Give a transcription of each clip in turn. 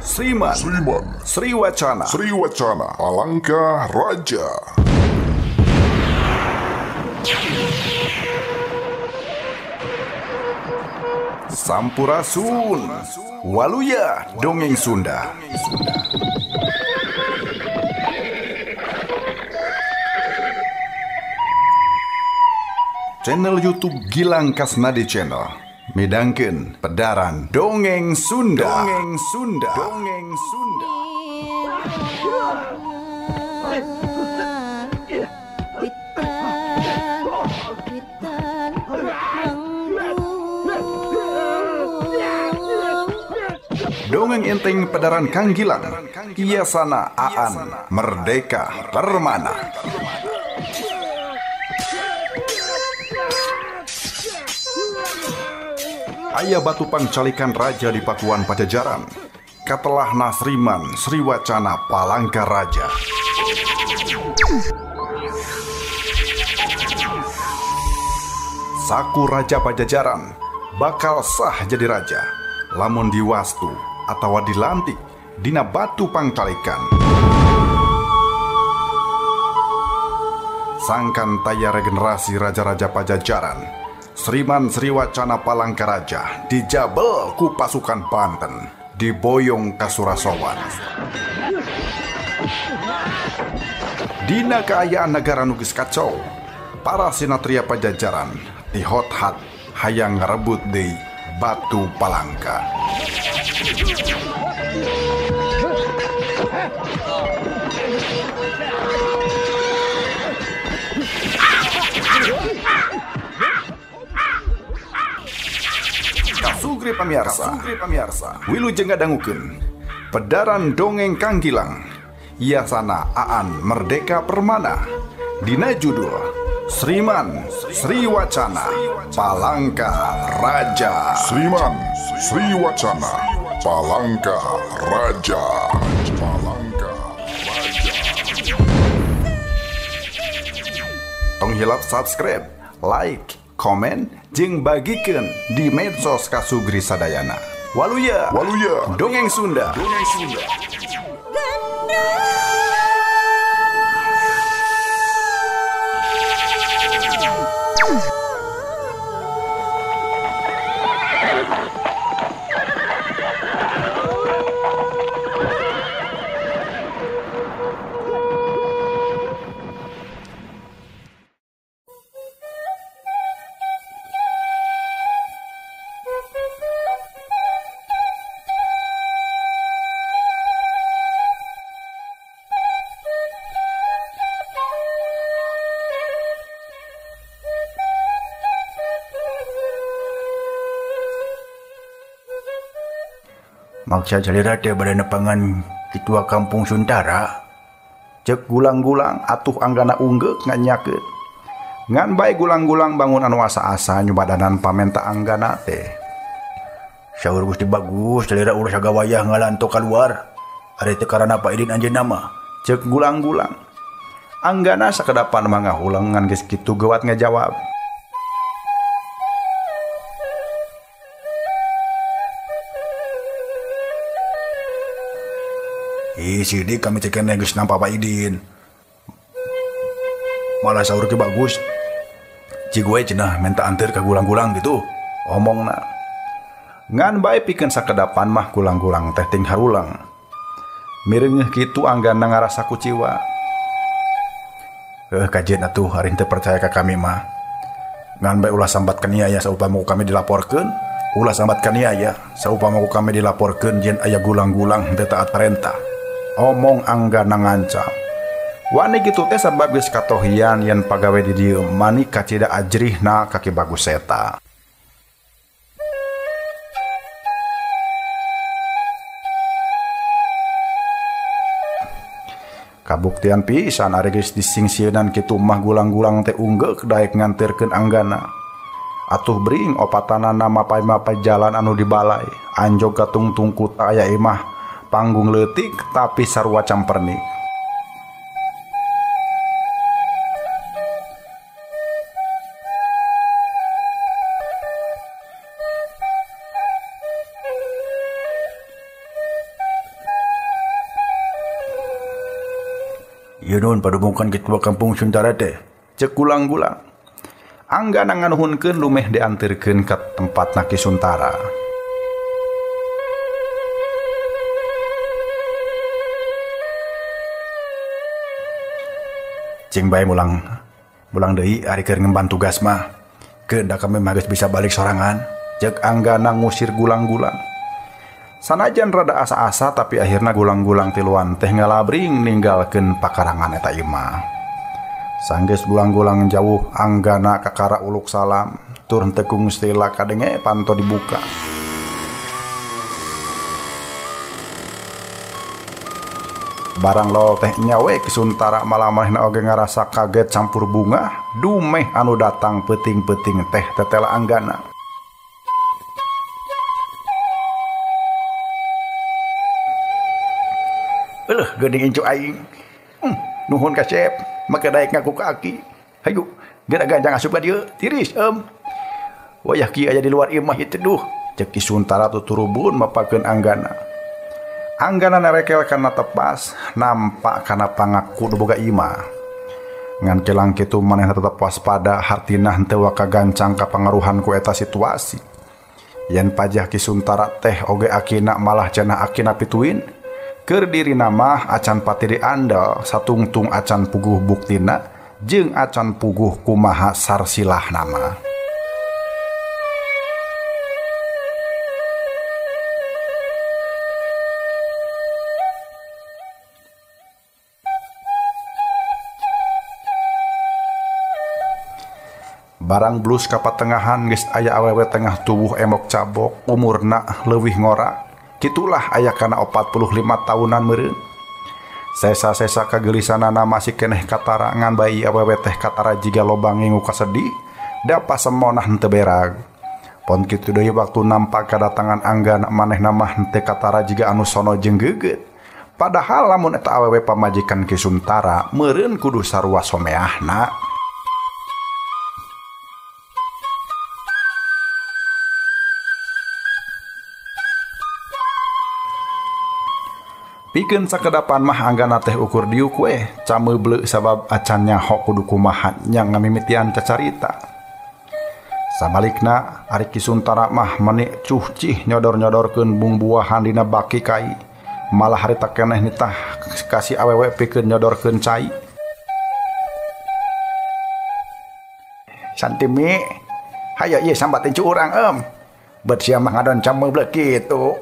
Sriman, Sriman, Sriwacana, Sriwacana, Palangka Raja. Sampurasun, Waluya Dongeng Sunda. Channel YouTube Gilang Kasnadi Channel midangkeun pedaran Dongeng Sunda. Dongeng Sunda. Dongeng Sunda. Dongeng enteng pedaran Kang Gilang, Iasana Aan Merdeka Permana. Aya batu pangcalikan raja di Pakuan Pajajaran. Katelah Nasriman Sriwacana Palangka Raja. Saku Raja Pajajaran bakal sah jadi raja lamun diwastu atawa dilantik dina batu pangcalikan. Sangkan taya regenerasi raja-raja Pajajaran, Sriman Sriwacana Palangka Raja dijabel ku pasukan Banten, diboyong ka Surasowan. Dina kaayaan negara nu geus kacau, para sinatria Pajajaran tihot-hat hayang ngarebut deui Batu Palangka. Kasugri pamirsa, wilujeng ngadangukeun pedaran dongeng Kang Gilang, Iasana Aan Merdeka Permana, dina judul Sriman Sriwacana Palangka Raja. Sriman Sriwacana Palangka Raja. Palangka Raja. Tong hilap subscribe, like, komen, jeung bagikeun di medsos Kasugri sadayana. Waluya, Waluya, Dongeng Sunda. Dongeng Sunda. Maksa salira teh bade nepangan kitua kampung Suntara. Cek gulang-gulang atuh anggana unggeuk nganyakeun. Ngan bae gulang-gulang bangun anu asa-asa nyubadanan pamenta anggana teh. Saur Gusti Bagus salira ulah sagawayah ngalanto kaluar. Ari teh karana Pak Idin anjeunna mah. Cek gulang-gulang. Anggana sakedapan mangahulang ngan geus kitu gewat ngajawab. Ih, sidik kami cekeneh geus nampa Pak Idin. Malah saur Ki Bagus. Cik we cenah minta anter ka gulang-gulang gitu. Omongna. Ngan bae pikeun sakedapan mah gulang-gulang teh ting harulang. Mireungeuh kitu anggana ngarasa kuciwa. Kajeun atuh ari teu percaya ka kami mah. Ngan bae ulah sambat kaniaya saupama ku kami dilaporkeun. Ulah sambat kaniaya saupama ku kami dilaporkeun yen aya gulang-gulang teu taat perintah. Omong anggana ngancam. Wani kitu teh sabab geus katohian yen pagawe di dieu mani kacida ajrihna ka Ki Bagus Seta. Kabuktian pisan ari geus disingsieunan kitu mah gulang-gulang teh unggeuk daek nganterkeun anggana. Atuh bring opatanana mapay-mapay jalan anu dibalai, anjog ka tungtung kuta aya imah panggung leutik tapi sarua campernik. Ieu nuhun padumukan ketua kampung Suntara teh. Cek gulang-gulang. Anggana nganuhunkeun lumeh diantirkeun ka tempatna Ki Suntara. Cing bae mulang mulang deui ari keur ngemban tugas mah. Keun da kami mah geus bisa balik sorangan. Cek Anggana ngusir gulang-gulang. Sanajan rada asa-asa tapi akhirna gulang-gulang tiluan teh ngalabring ninggalkeun pakarangan eta imah. Sanggeus gulang-gulang jauh Anggana kakara uluk salam tur henteu ku ngustila kadenge panto dibuka. Barang lol teh nyawe Ki Suntara malah manehna oge ngarasa kaget campur bunga dumeh anu datang peuting-peuting teh tetela Anggana. Eueuh geuning incu aing. Nuhun ka Sep, make daek ngaku ka aki. Hayu, geura ganjang asup ka dieu, tiris em. Wayah kieu aya di luar imah ieu teduh. Cek Ki Suntara tuturubun mapakeun Anggana. Anggana narekel kana tepas, nampak kana pangaku nu boga imah. Ngan kelang kitu manehna tetep waspada, hartina henteu waka gancang kapangaruhan ku eta situasi. Yen pajah Ki Suntara teh oge akina malah cenah akina pituin. Keur dirina mah acan pati diandel, satungtung acan puguh buktina jeung acan puguh kumaha sarsilah nama. Barang blus ka patengahan geus aya awewe tengah tubuh emok cabok, umurna leuwih ngora. Kitulah aya kana 45 tahunan meureun. Sesa-sesa kagelisanana masih keneh katara ngan bayi awewe teh katara jiga loba ngingu kasedih, da pasemonah henteu berag. Pon kitu deui waktu nampak kadatangan Anggana manehna mah henteu katara jiga anu sono jeung geugeut. Padahal lamun eta awewe pamajikan Ki Suntara meureun kudu sarua someahna. Pikeun sakedapan mah Anggana teh ukur diuk we, cameubleu sabab acan nyaho kudu kumaha nya ngamimitian cacarita. Sabalikna ari Ki Suntara mah meni cuh-cih nyodor-nyodorkeun bungbuahan dina baki kai. Malah harita keneh nitah kasih awewe pikeun nyodorkeun cai. Santimi, hayo ieu sambat incu urang em. Bet sia mah ngadon cameubleu kitu.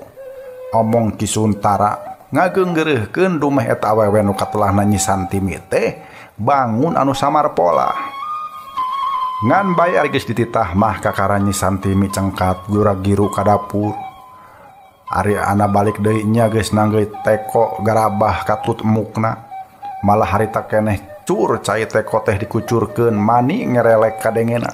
Omong Ki Suntara ngageunggeureuhkeun dumeh eta awewe nu katelahna Nyi Santimi teh bangun anu samar pola. Ngan bae ari geus dititah mah kakara Nyi Santimi cengkat gura-giru ka dapur. Ari ana balik deui nya geus nanggeuy teko garabah katut emukna. Malah harita keneh cur cai teko teh dikucurkeun mani ngerelek kadengena.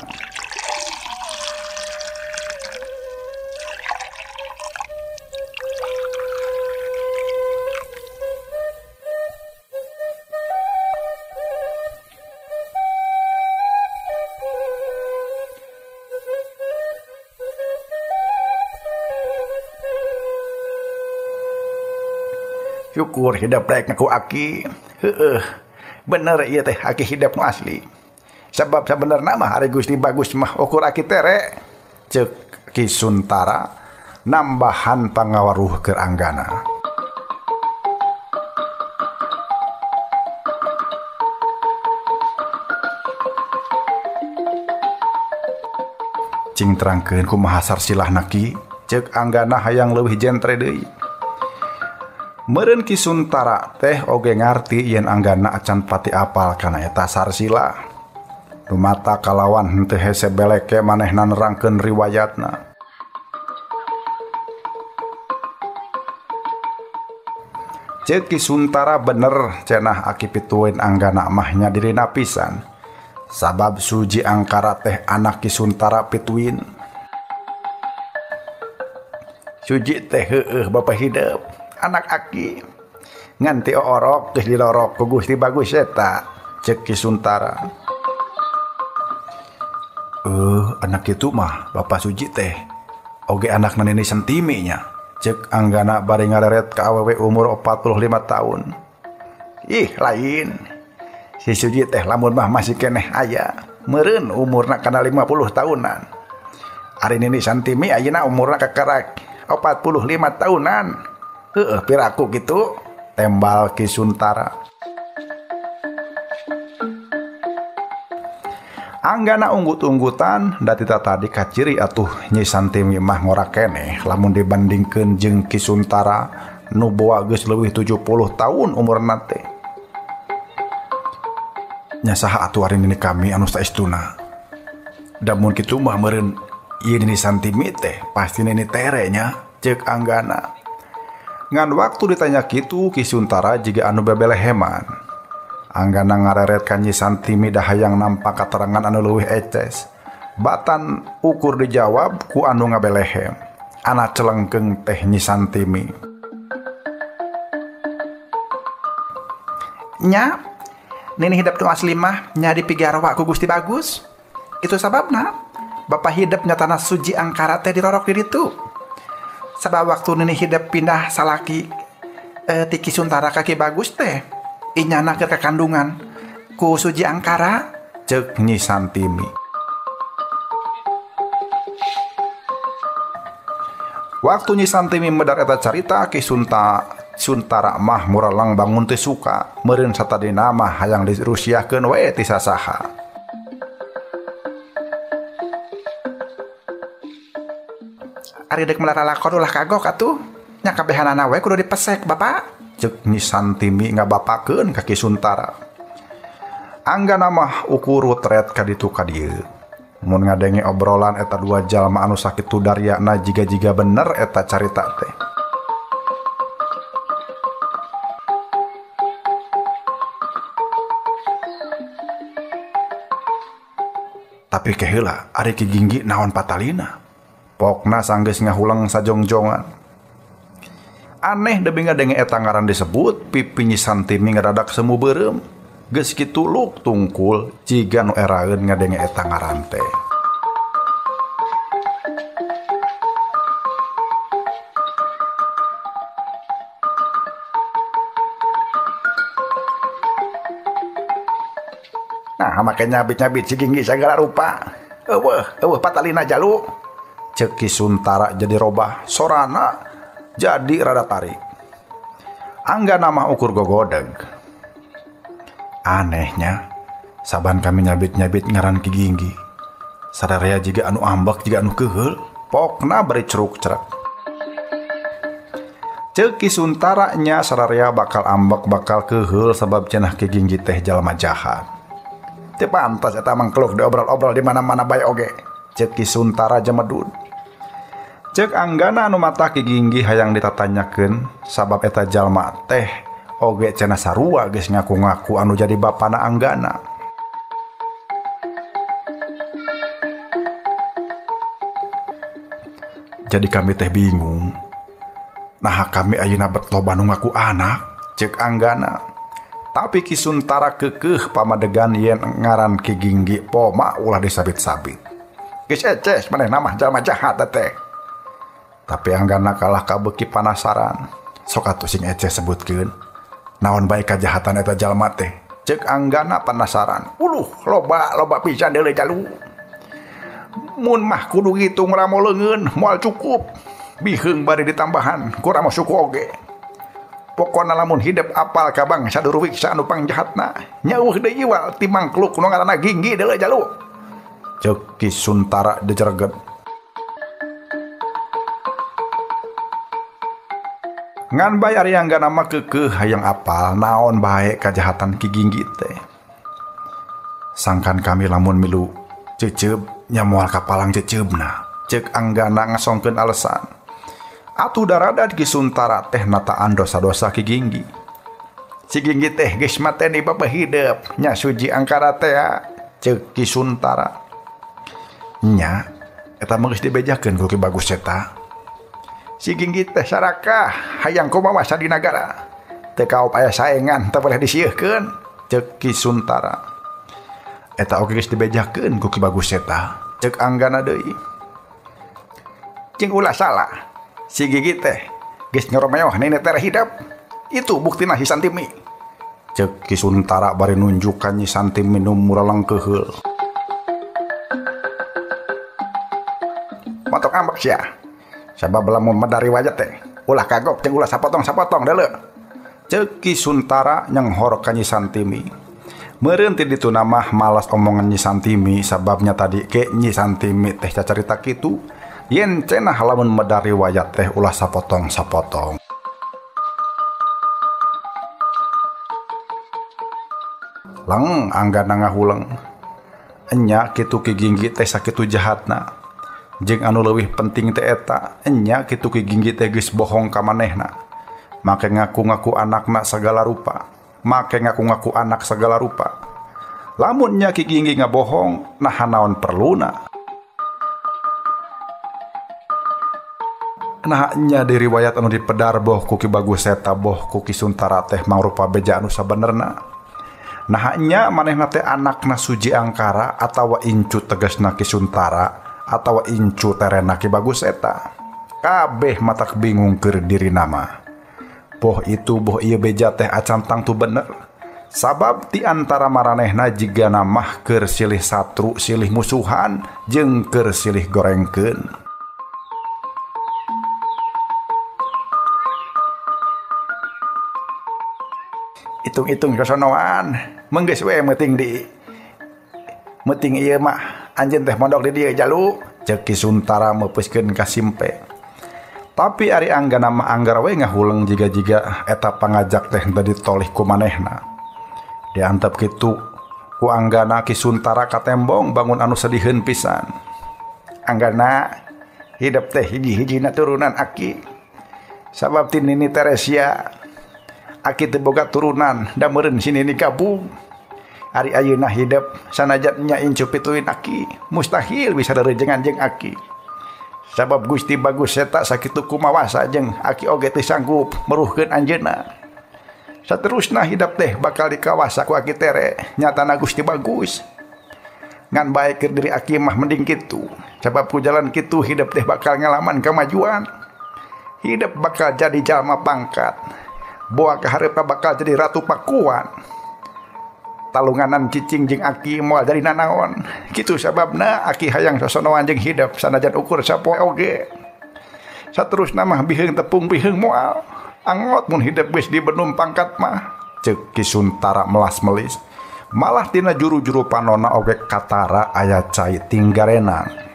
Syukur hidep rek ngaku aki. Heeh. Bener ieu teh aki hidep nu asli. Sabab sabenerna mah ari Gusti Bagus mah ukur aki tere. Ceuk Ki Suntara nambahan pangawaruh keur Anggana. Cing terangkeun kumaha sarsilahna Ki, ceuk Anggana hayang leuwih jentre deui. Meureun Ki Suntara teh oge ngarti yen Anggana acan pati apal kana eta sarsilah. Dumata kalawan henteu hese beleke manehna nerangkeun riwayatna. Ceuk Ki Suntara bener cenah aki pituin Anggana mah nya dirina pisan. Sabab Suji Angkara teh anak Ki Suntara pituin. Suji teh heueuh bapa hidep. Anak aki nganti orok geus dilorok ku Gusti Bagus eta, ceuk Ki Suntara. Anak kitu mah Bapak Suji teh oge anakna Nini Santimi nya, ceuk Anggana bari ngareret ka awewe umur 45 tahun. Ih lain, Si Suji teh lamun mah masih keneh aya, meureun umurna kana 50 tahunan. Ari Nini Santimi ayeuna umurna kakarak 45 tahunan. Heueuh piraku kitu, tembal Ki Suntara. Anggana unggut-unggutan da tita tadi kaciri atuh Nyi Santimi mah ngora keneh lamun dibandingkeun jeung Ki Suntara nu boa geus leuwih 70 tahun umurna teh. Nya saha atuh ari nini kami anu saestuna. Da mun kitu mah meureun ieu Nini Santimi teh pasti nini tere nya, ceuk Anggana. Ngan waktu ditanya kitu Ki Suntara jiga anu bebeleheman. Anggana ngareret ka Nyi Santimi dah hayang nampak katerangan anu leuwih eces. Batan ukur dijawab ku anu ngabelehem. Ana celengkeung teh Nyi Santimi. Nya, nini hidep nu asli mah nya dipigarwa ku Gusti Bagus. Itu sababna Bapak hidep nya tanah suji angkara teh dirorok di ditu. Sabab waktu nini hidep pindah salaki ti Ki Suntara ka Ki Bagus teh inyana keur kakandungan ku Suji Angkara, ceuk Nyi Santimi. Waktu Nyi Santimi medar eta carita Ki Suntara mah muralang bangun teu suka, meureun satadina mah hayang dirusiahkeun we ti sasaha. Ari deuk melaralakon ulah kagok atuh, nya kabehanana we kudu dipesek Bapak, ceuk Nyi Santimi ngabapakeun ka Ki Suntara. Anggana mah ukur retret ka ditu ka dieu. Mun ngadenge obrolan eta dua jalma anu sakitu daryana jiga-jiga bener eta carita teh. Tapi keheula ari Ki Ginggi naon patalina. Pokna sanggeus ngahuleng sajongjongan. Aneh demi ngadenge eta ngaran disebut, pipi Nyi Santimi ngadadak semu beureum. Geus kitu luk tungkul jiga nu eraeun ngadenge eta ngaran teh. Nah, make nyabit-nyabit si Ginggi sagala rupa. Eueuh, eueuh patalina jalu. Ceuk Ki Suntara jadi robah, sorana jadi rada tarik. Anggana mah ukur gogodeg. Anehnya, saban kami nyabit-nyabit ngaran Ki Ginggi. Sadarea jiga anu ambek jiga anu keuheul, pokna bari ceruk-cerek. Ceuk Ki Suntara nya sadarea bakal ambek bakal keuheul sabab cenah Ki Ginggi teh jalma jahat. Teu pantas eta mangkluk diobrol-obrol di mana-mana bae oge. Ceuk Ki Suntara jemedud. Ceuk Anggana anu mata Ki Ginggi hayang ditatanyakeun sabab eta jalma teh oge cenah sarua geus ngaku-ngaku anu jadi bapana Anggana. Jadi kami teh bingung. Nah kami ayeuna bet loba nu ngaku anak, ceuk Anggana. Tapi Ki Suntara keukeuh pamadegan yen ngaran Ki Ginggi poma ulah disabit-sabit. Geus eces manehna mah jalma jahat teh. Tapi Anggana kalah kabeuki panasaran. Sok atuh sing eces sebutkeun. Naon bae kajahatan eta jalma teh? Ceuk Anggana panasaran. Uluh, loba loba pisan deuleu jalu. Mun mah kudu ngitung ramo leungeun moal cukup. Biheung bari ditambahan ku ramo suku oge. Pokona lamun hidep apal ka bangsa Durwiksa anu pangjahatna, nya eueuh deui iwal ti mangkluk nu ngaranna Ginggi deuleu jalu. Ceuk Ki Suntara dijereget. Ngan bae ari Anggana mah keukeuh hayang apal naon bae kajahatan Ki Ginggi teh. Sangkan kami lamun milu ceceub nya moal kapalang ceceubna, ceuk Anggana ngasongkeun alasan. Atuh darada Ki Suntara teh nataan dosa-dosa Ki Ginggi. Si Ginggi teh geus mateni bapa hidep nya Suji Angkara teh, ceuk Ki Suntara. Nya eta mah geus dibejakeun ku Ki Bagus eta. Si Ginggi teh sarakah hayang kumaha di nagara. Teu kaop aya saengan teu boleh disieuhkeun, ceuk Ki Suntara. Eta oge geus dibejakeun ku Ki Bagus eta, ceuk Anggana deui. Cing ulah salah. Si Ginggi teh geus nyoromeoh nene teh hidep. Itu buktina si Santimi. Cek Ki Suntara bari nunjuk ka Nyi Santimi nu mureleng keuheul. Motok ambek sia. Sabab lamun medar riwayat teh ulah kagok jeung ulah sapotong-sapotong deuleu. Cek Ki Suntara nyenghor ka Nyi Santimi. Meureun ti ditu mah malas omongan Nyi Santimi sababnya tadi ke Nyi Santimi teh cacarita kitu yen cenah lamun medar riwayat teh ulah sapotong-sapotong. Leng Anggana ngahuleng. Enya kitu Ki Ginggi teh sakitu jahatna. Jeung anu leuwih penting teh eta, enya kitu Ki Ginggi teh geus bohong ka manehna. Make ngaku-ngaku anakna sagala rupa. Make ngaku-ngaku anak segala rupa. Lamun nya Ki Ginggi ngabohong, nah naon perluna. Nah nya di riwayat anu dipedar boh ku Ki Bagus Seta boh ku Ki Suntara teh mangrupa beja anu sabenerna. Nah nya manehna teh anakna Suji Angkara atawa incu tegasna Ki Suntara atawa incu terena Ki Bagus Seta. Kabeh matak bingung keur diri nama. Boh itu boh ieu beja teh acan tangtu bener. Sabab ti antara maranehna jiga namah keur silih satru silih musuhan jeung keur silih gorengkeun. Hitung-hitung sosonoan menggeus we meuting di meuting ieu mah anjeun teh mondok di dieu jalu. Cek Ki Suntara meupeuskeun ka Simpe. Tapi ari Anggana mah anggar we ngahuleng jiga-jiga eta pangajak teh teu ditolih ku manehna. Diantep kitu ku Anggana Ki Suntara katembong bangun anu sediheun pisan. Anggana hidep teh hiji-hijina turunan aki. Sabab ti Nini Teresia aki teu boga turunan da meureun si Nini gabung. Ari ayeuna hidep sanajan nya incu pituin aki mustahil bisa rerejengan jeung aki. Sabab Gusti Bagus Seta sakitu kumawasa jeung aki oge teu sanggup meruhkeun anjeunna. Saterusna hidep teh bakal dikawasa ku aki tere nyatana Gusti Bagus. Ngan bae keur diri aki mah mending kitu. Sabab ku jalan kitu hidep teh bakal ngalaman kamajuan. Hidep bakal jadi jalma pangkat. Boa kahareupna bakal jadi ratu Pakuan. Talunganan cicing jeung aki moal jadi nanaon. Kitu sababna aki hayang sosonoan jeung hidep sanajan ukur sapoe oge. Saterusna mah biheung tepung biheung moal. Angot mun hidep geus dibenum pangkat mah. Cek Ki Suntara melas-melis. Malah tina juru-juru panona oge katara aya cai tinggarenang.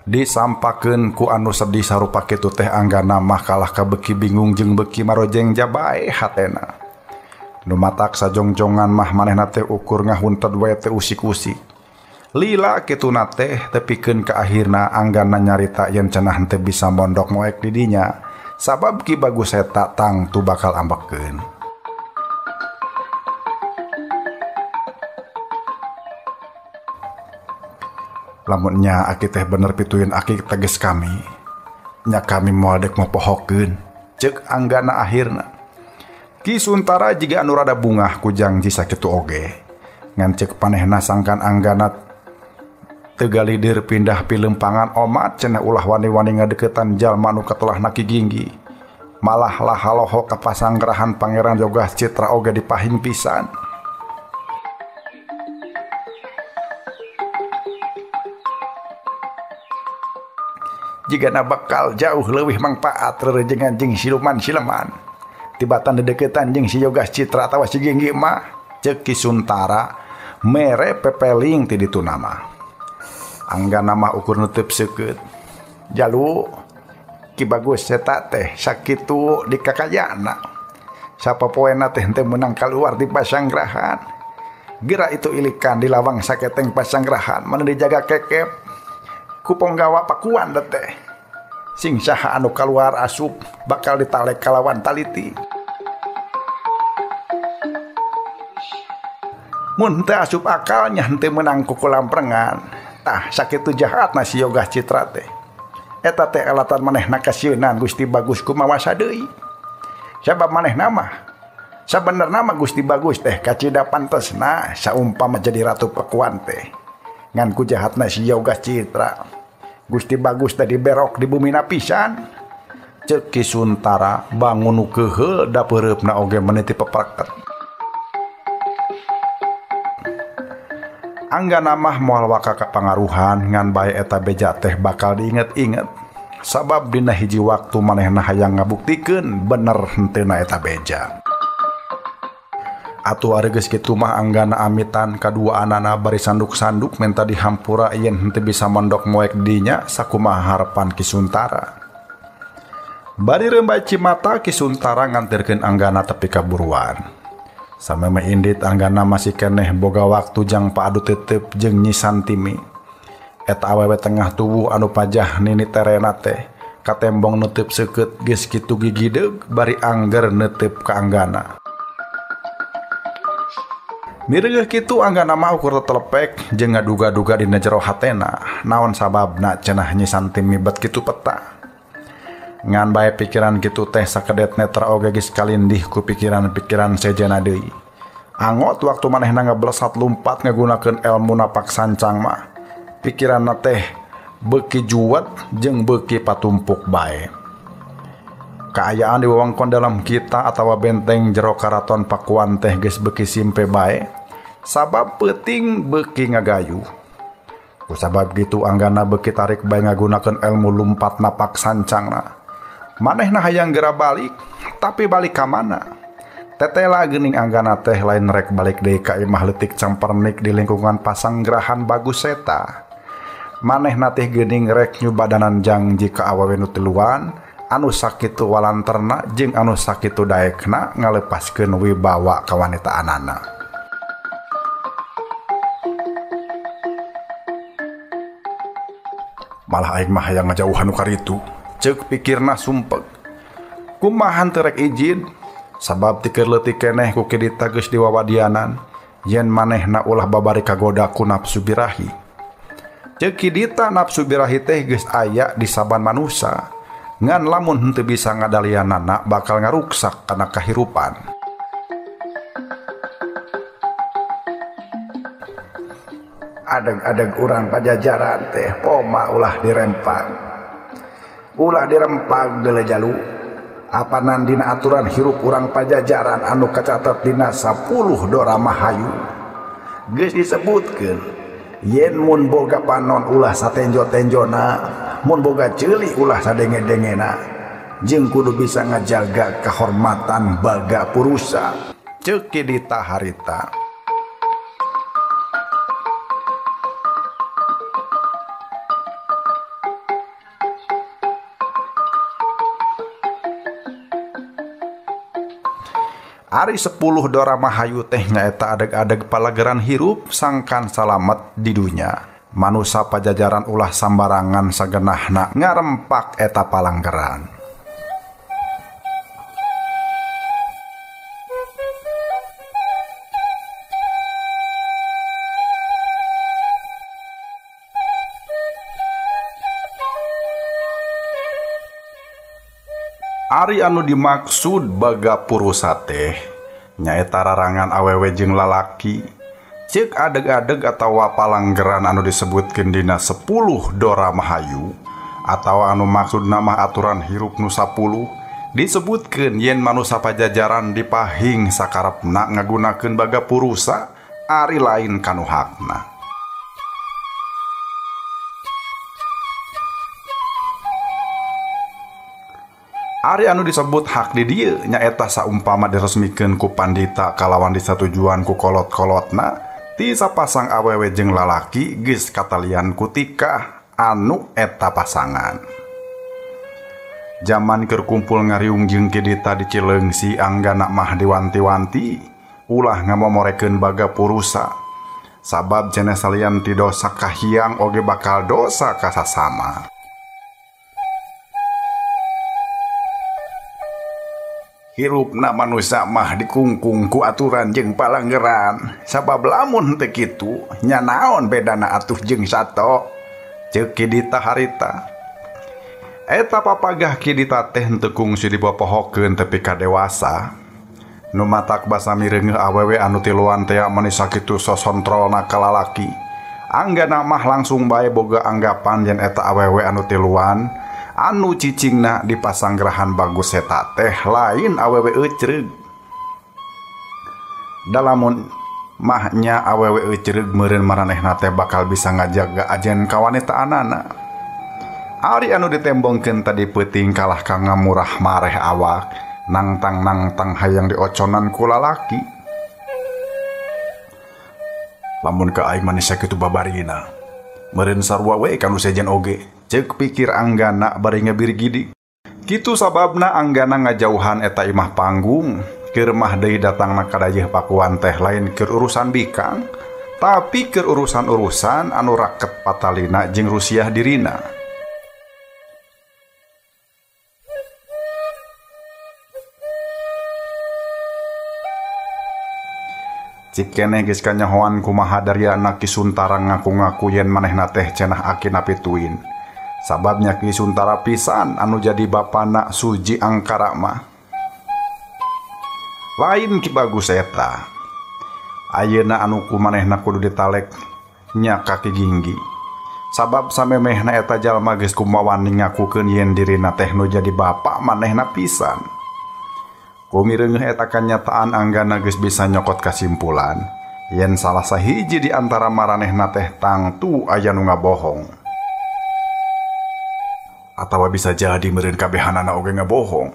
Disampakeun ku anu sedih sarupa kitu teh Anggana mah kalah ka beuki bingung jeung beuki marojeng jabae hatena. Nu matak sajongjongan mah manehna teh ukur ngahunted we teh usik-usik. Lila kituna teh tepikeun ka akhirna Anggana nyarita yen cenah henteu bisa mondok moek di dinya sabab Ki Bagus Seta tangtu bakal ambekeun. Lamun nya aki teh bener pituin aki teges kami. Nya kami moal dek mopohokeun. Ceuk Anggana akhirna. Ki Suntara jiga anu rada bungah ku jangji sakitu oge. Ngan ceuk panehna sangkan Anggana teu galidir pindah pilempangan omat cenah ulah wani-wani ngadeukeutan jalma nu katelahna Ki Ginggi. Malah lah haloho ka pasanggerahan Pangeran Yogas Citra oge dipahing pisan. Jigana bakal jauh leuwih mangpaat rerejengan jeung siluman-sileman tibatan dedeukeutan jeung si Yogas Citra atawa si Ginggi mah. Ceuk Ki Suntara mere pepeling ti ditu nama. Anggana mah ukur nutup seukeut. Jalu Ki Bagus Seta teh sakitu dikakayana. Sapopoena teh henteu meunang kaluar di pasanggrahan. Geura itu ilikan di lawang saketeng pasanggrahan mana dijaga kekep ku ponggawa Pakuan teh. Sing saha anu kaluar asup bakal ditalek kalawan taliti. Mun teu asup akalnya henteu meunang ku kulamprengan. Tah sakitu jahatna si Yogas Citra teh. Eta teh alatan manehna kasieunan Gusti Bagus kumawasa deui. Sabab manehna mah sabenerna mah Gusti Bagus teh kacida pantesna saumpama jadi ratu Pakuan teh. Ngan ku jahatna si Yoga Citra. Gusti Bagus teh diberok di bumina pisan. Ceuk Ki Suntara bangun nu keuheul da peureupna oge meniti pepreket. Anggana mah moal waka kapangaruhan ngan bae eta beja teh bakal diinget-inget. Sabab dina hiji waktu manehna hayang ngabuktikeun bener henteuna eta beja. Atuh ari geus kitu mah Anggana amitan kaduaanana bari sanduk-sanduk menta dihampura yen henteu bisa mondok moek dinya sakumaha harepan Ki Suntara. Bari rembay cimata Ki Suntara nganterkeun Anggana tepi ka buruan. Sameme indit Anggana masih keneh boga waktu jang paadu tetep jeung Nyi Santimi. Eta awewe tengah tubuh anu pajah nini terena teh katembong neuteup seukeut geus kitu gigideug bari angger neuteup ka Anggana. Mireugeuh kitu Anggana mah ukur tetelepek jeung ngaduga-duga dina jero hatena naon sababna cenah Nyi Santimi bet kitu peta. Ngan bae pikiran kitu teh sakedet netra oge geus kalindih ku pikiran-pikiran sejena deui. Angot waktu manehna ngeblesat lumpat ngagunakeun elmu napak sancang mah. Pikiranna teh beuki juwet jeung beuki patumpuk bae. Kaayaan di wewengkon dalam kita atawa benteng jero karaton Pakuan teh geus beuki simpe bae. Sabab peuting beuki ngagayuh. Kusabab gitu Anggana beuki tarik bae ngagunakeun elmu lumpat napak sancangna. Manehna hayang gera balik, tapi balik ka mana? Tetela geuning Anggana teh lain rek balik deui ka imah leutik Campernik di lingkungan pasanggrahan Bagus Seta. Manehna teh geuning rek nyubadanan janji ka awewe nu tiluan, anu sakitu walanterna jeung anu sakitu daekna ngalepaskeun wibawa kawanitaanana. Malah aing mah hayang ngajauhan nu karitu. Ceuk pikirna sumpeg. Kumaha teu rek izin? Sabab ti keur leutik keneh ku Ki Dita geus diwawadianan yen manehna ulah babari kagoda ku nafsu birahi. Ceuk Ki Dita nafsu birahi teh geus aya di saban manusa. Ngan lamun henteu bisa ngadalianana bakal ngaruksak kana kahirupan. Adeg-adeg urang Pajajaran teh poma ulah dirempag. Ulah dirempag deuleu jalu. Apanan dina aturan hirup urang Pajajaran anu kacatet dina 10 Dora Mahayu. Geus disebutkeun yen mun boga panon ulah satenjo-tenjona, mun boga ceuli ulah sadenge-dengena. Jeung kudu bisa ngajaga kehormatan baga purusa. Ceuk Ki Dita harita. Ari 10 Dora Mahayu teh nyaeta adeg-adeg palageran hirup sangkan salamet di dunya. Manusa Pajajaran ulah sambarangan sagenahna ngarempak eta palanggeran. Ari anu dimaksud baga purusa teh nyaeta rarangan awewe jeung lalaki. Ceuk adeg-adeg atawa palanggeran anu disebutkeun dina 10 Dora Mahayu atawa anu maksudna mah aturan hirup nu 10 disebutkeun yen manusa Pajajaran dipahing sakarepna ngagunakeun baga purusa ari lain kanu hakna. Ari anu disebut hak di dieu nyaeta saumpama diresmikeun ku pandita kalawan disatujuan ku kolot-kolotna ti sapasang awewe jeung lalaki geus katalian ku tikah anu eta pasangan. Jaman keur kumpul ngariung jeung Ki Dita di Cileungsi Anggana mah diwanti-wanti ulah ngamomorekeun baga purusa. Sabab cenah salian ti dosa kahiang oge bakal dosa ka sasama. Hirupna manusia mah dikungkung ku aturan jeung palanggeran. Sabab lamun teu kitu nya naon bedana atuh jeung sato. Ceuk Ki Dita harita. Eta papagah Ki Dita teh henteu kungsi dipopohokeun tepi ka dewasa. Nu matak basa mireungeuh awewe anu tiluan teh meni sakitu sosontrolna ka lalaki. Anggana mah langsung bae boga anggapan yen eta awewe anu tiluan anu cicingna di pasanggrahan Bagus Seta teh lain awewe ecreug. Dalamun mahnya awewe ecreug meureun maranehna teh bakal bisa ngajaga ajen kawanitaanana. Ari anu ditembongkeun tadi peuting kalah ka ngamurah mareh awak, nangtang-nangtang hayang dioconan ku lalaki. Lamun ka aing manis sakitu babarina, meureun sarua we ka nu sejen oge. Ceuk pikir Anggana bari ngebirgidi. Kitu sababna Anggana ngajauhan eta imah panggung. Keur mah deui datangna ka dayeuh Pakuan teh lain keur urusan bikang, tapi keur urusan-urusan anu raket patalina jeung rusiah dirina. Cik keneh geus kanyahoan kumaha daryana Ki Suntara ngaku-ngaku yen manehna teh cenah aki napituin. Sababnya Ki Suntara pisan anu jadi bapana Suji Angkara mah. Lain Ki Bagus eta. Ayeuna anu ku manehna kudu ditalek nya ka Ki Ginggi. Sabab samemehna eta jalma geus kumawani ngakukeun yen dirina teh nu jadi bapa manehna pisan. Kumireungeuh eta kanyataan Anggana geus bisa nyokot kasimpulan yen salah sahiji di antara maranehna teh tangtu aya nu ngabohong. Atawa bisa jadi meureun kabehanana oge ngabohong.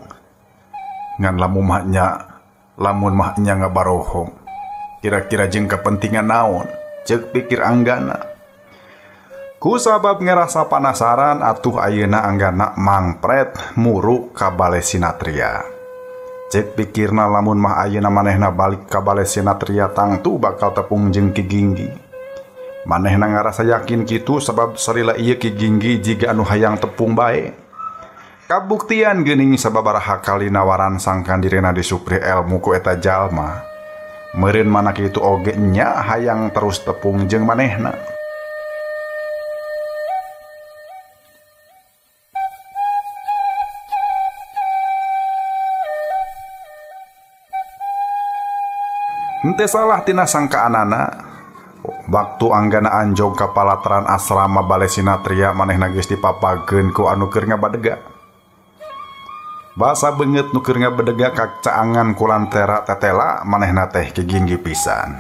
Ngan lamun mahnya ngabarohong, kira-kira jeung kepentingan naon? Ceuk pikir Anggana. Ku sabab ngerasa panasaran atuh ayeuna Anggana mangpret muru ka Bale Sinatria. Cek pikirna lamun mah ayeuna manehna balik ka Bale Sinatria tangtu bakal tepung jeung Ki Ginggi. Manehna ngarasa yakin kitu sabab salila ieu Ki Ginggi jiga anu hayang tepung bae. Kabuktian geuning sababaraha kali nawaran sangkan dirina disupri elmu ku eta jalma. Meureun mana kitu oge nya hayang terus tepung jeung manehna. Henteu salah tina sangkaanana. Waktu Anggana anjog ka palataran asrama Bale Sinatria manehna geus dipapageun ku anu keur ngabadega. Basa beungeut nu keur ngabadega kacaangan ku lantera tetela manehna teh Ki Ginggi pisan.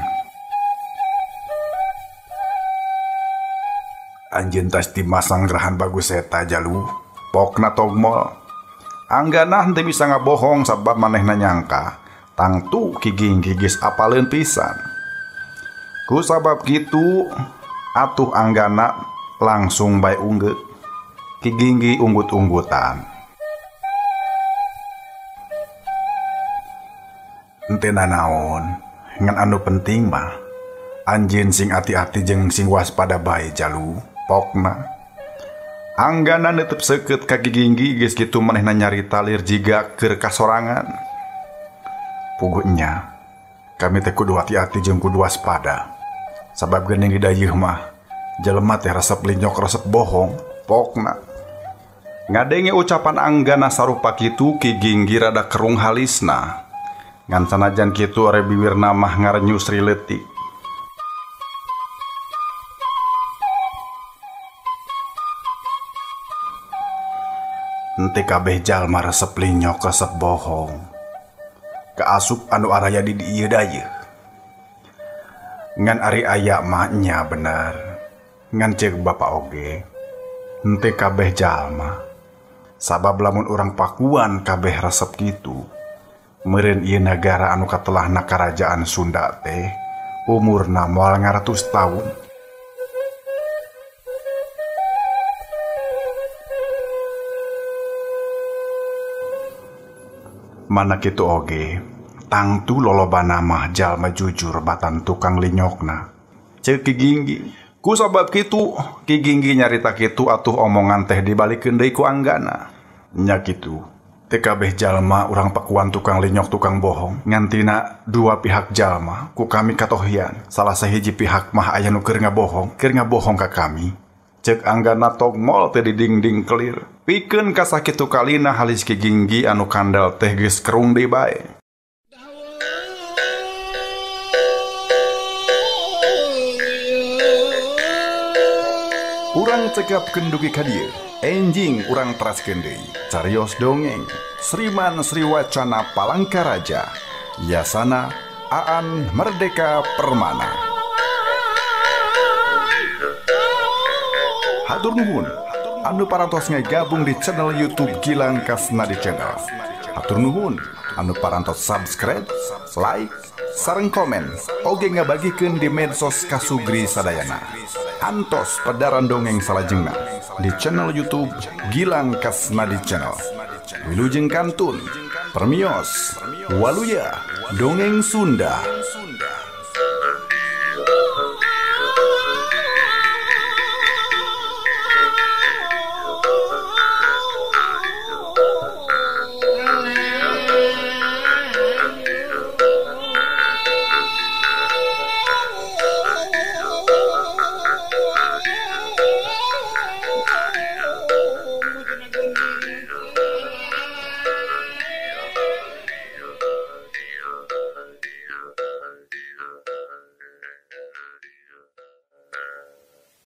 Anjeun tas di masanggrahan Bagus Seta jalu, pokna togmol. Anggana henteu bisa ngabohong sabab manehna nyangka tangtu Ki Ginggi geus apaleun pisan. Ku sabab kitu atuh Anggana langsung bae unggeut. Ki Ginggi unggut-unggutan. Henteu nanaon, ngan anu penting mah anjeun sing ati-ati jeung sing waspada bae jalu, pokna. Anggana neuteub seukeut ka Ki Ginggi geus kitu manehna nyarita lir jiga keur kasorangan. Puguhnya kami teh kudu hati-hati jeung kudu waspada. Sabab geuning di dayeuh mah jelema teh resep linyok resep bohong, pokna. Ngadenge ucapan Anggana sarupa kitu Ki Ginggi rada kerung halisna. Ngan sanajan kitu are biwirna mah ngarenyu sri leutik. Henteu kabeh jalma resep linyok resep bohong. Kaasup anu araya di ieu dayeuh. Ngan ari aya mah nya bener. Ngan ceuk bapa oge henteu kabeh jalma. Sabab lamun urang Pakuan kabeh resep kitu, meureun ieu nagara anu katelahna karajaan Sunda teh umurna moal ngaratus taun. Mana kitu oge tangtu lolobana mah jalma jujur batan tukang linyokna. Ceuk Ki Ginggi. Ku sabab kitu Ki Ginggi nyarita kitu atuh omongan teh dibalikeun deui ku Anggana. Nya kitu teu kabeh jalma urang Pakuan tukang linyok tukang bohong. Ngantina dua pihak jalma ku kami katohian. Salah sahiji pihak mah aya nu keur ngabohong ka kami. Ceuk Anggana togmol teh di dingding kelir. Pikeun kasakitu kalina halis Ki Ginggi anu kandel teh geus kerung deui bae. Urang cekapkeun dugi ka dieu, enjing urang teraskeun deui. Carios dongeng Sriman Sriwacana Palangkaraja, Yasana Aan Merdeka Permana. Hatur nuhun anu parantos ngagabung di channel YouTube Gilang Kasnadi Channel. Hatur nuhun anu parantos subscribe, like, sareng komen, oge ngabagikeun di medsos kasugri sadayana. Antos pedaran dongeng salajengna di channel YouTube Gilang Kasnadi Channel. Wilujeng kantun, permios, waluya, dongeng Sunda.